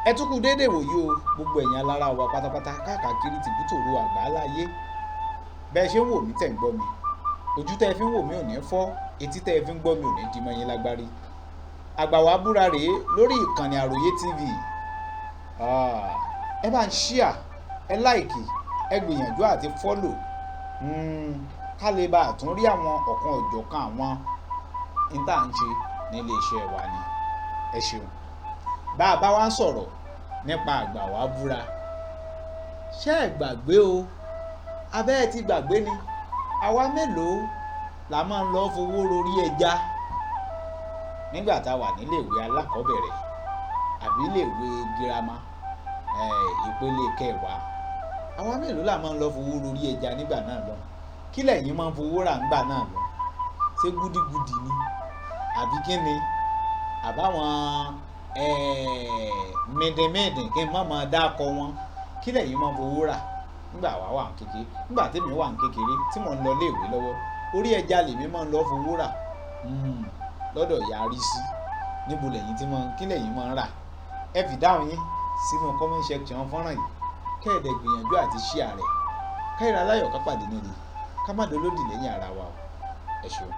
Ẹ tún kú déédéé wòyí o, gbogbo ẹ̀yin alára wa pátápátá káàkiri tìbútòrò àgbáláyé. Bẹ́ẹ̀ ṣe ń wò mí tẹ̀ ń gbọ́ mi, ojú tẹ́ ẹ fi ń wò mí ò ní fọ́, etí tẹ́ ẹ fi ń gbọ́ mi ò ní di mọ́ yín lágbárí. Àgbà Wá Búra rèé lórí ìkànnì Àròyé TV. Ẹ bá ń share, ẹ like, ẹ gbìyànjú àti follow, ká lè bá àtún rí àwọn ọ̀kan ọ̀jọ̀kan àwọn ní tá à ń ṣe nílé iṣẹ́ wa ni. Ẹ ṣeun. Bá a bá wá ń sọ̀rọ̀ nípa Àgbà Wá Búra, ṣé ẹ gbàgbé o? Abẹ́ ẹ ti gbàgbé ni. Àwa mélòó la máa ń lọ fowó rorí ẹja nígbà tá a wà níléèwé alákọ̀ọ́bẹ̀rẹ̀ àbí iléèwé girama, ìpele kẹwàá? Àwa mélòó la máa ń lọ fowó rorí ẹja nígbà náà lọ? Kí lẹ̀yin máa ń fowó rà ńgbà náà lọ? Ṣé gúdígudì ni àbí kí ni? Àbáwọn mìndìnmíndìn kí n má máa dákọ wọn. Kí lẹ̀yin máa ń fowó rà nígbà wá wà kékeré? Nígbà tèmi wà ní kékeré tí mò ń lọ iléèwé lọ́wọ́, orí ẹja lèmi máa ń lọ fowó rà lọ́dọ̀ ìyá Rísí. Níbo lẹ̀yin tí máa ń, kí lẹ̀yin máa ń rà? Ẹ fi dáhùn yín sínú comment section fọ́nrán yìí, kẹ́ ẹ̀ dẹ̀ gbìyànjú àti share rẹ̀. Káyọ̀rọ̀ aláyọ̀, ká pàdé nílé, ká má dolódì lẹ́yìn ara wa o. Ẹ ṣeun.